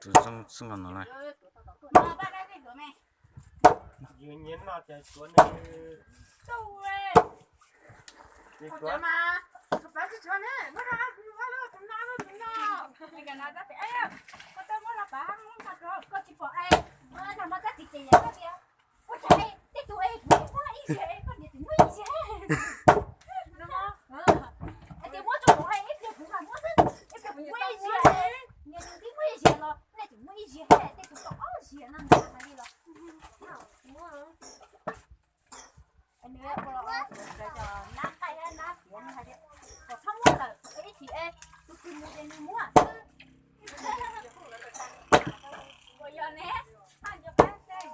Zoo xwb nkaus no na. Yus nyiam noj ces tuav nws. Tuav mas, kuv pab tsis tshuav ne, muab rau kuv, muab rau kuv no, kuv no. Koj tau muab rau pab, koj tsis pom es, no muab koj tsis ces yam koj tias, ua cas tej tus es kuv muab ib ziag, koj niam tsis muab ib ziag. Es tias muab rau kuv es ib pliag kuv mam muab xwb, ib pliag kuv muab ib ziag. Niam tsis muab ib ziag los nej tsis muab ib ziag, tej tus tau ob ziag no nws hais li los. Nws ua los nab qaij nab tiav nws hais tias kom txhob muab lawm, ib chim es tus twg mus ces nws muab xwb. Ua yog ne, nco qab xwb.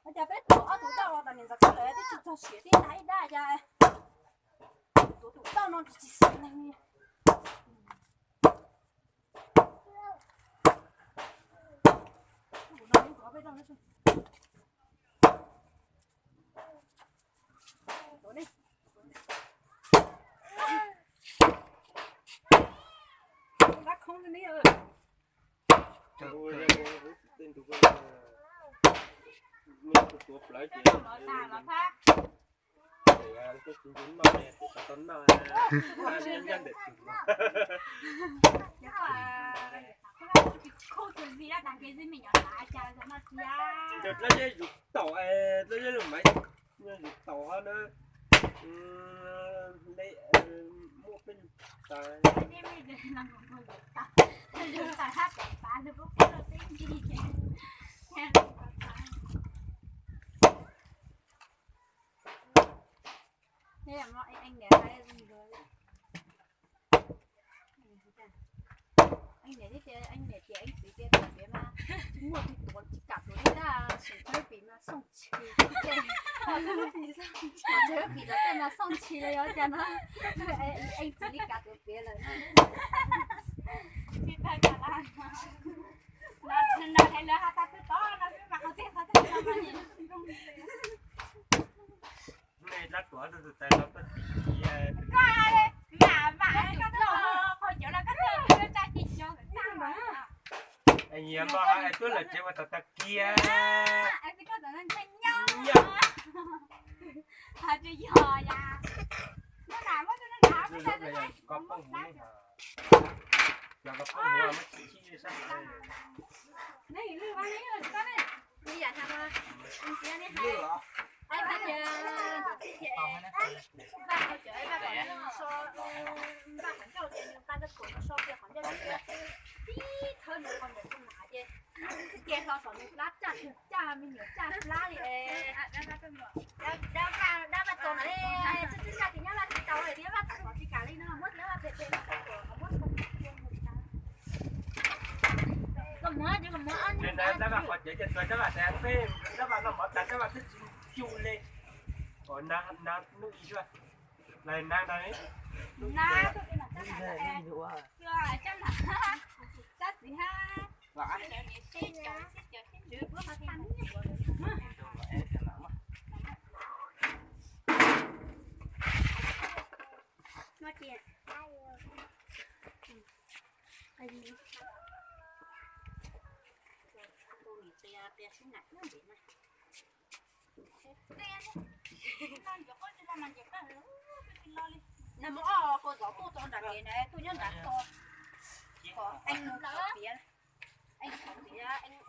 Ua cas peb tuav ob tug daj los tas niam ntxawm koj lawv twb tsis txog siav tib tag ib dab cas tuav tus daj no tsis siav neeg li. Dlawb yeb yus taum, dlawb yeb lus Maiv, yus taum ho na, muaj peb lub tas. Niam thiab tias, niam tias txiv tias tuav piav mas tsis muaj tus tuav tsis kam tuav li daj, seem thawj pim mas xooj tshis, seem thawj pim tom tej mas xooj tshis los yog cas no, eej txiv li kam tuav piav lawm no. Nej dab tuav tus tais los tuaj tib si. Nyiam mas tuaj lawm tsev ua tau tag kiag. Nyiam. Koj poob huv, cov koj poob huv muab tsis txhij sab hauv. Tib thawb nws qhov ncauj tib thawb, nws qhov ncauj tib hnav ces, ces hlo saum nws plab caj, caj me nyuam caj plab li. Dab vaj txaus na, twb caj tsis nyob vaj tsis tau li, thiab vaj txaus tsis kam li no, muab dab vaj phem phem no, muab dab vaj qhov cev ces tuav dab vaj tas peb, dab vaj noj mov tas dab vaj twb tsis cu li. Ua na na hnub ib zuag, lawv na na, na, ua, cab na, cab txiv hab. Nag hmo ob kua zov tuaj txog nram kev na, tuaj nyob nram ko, kom eej piav, eej piav, eej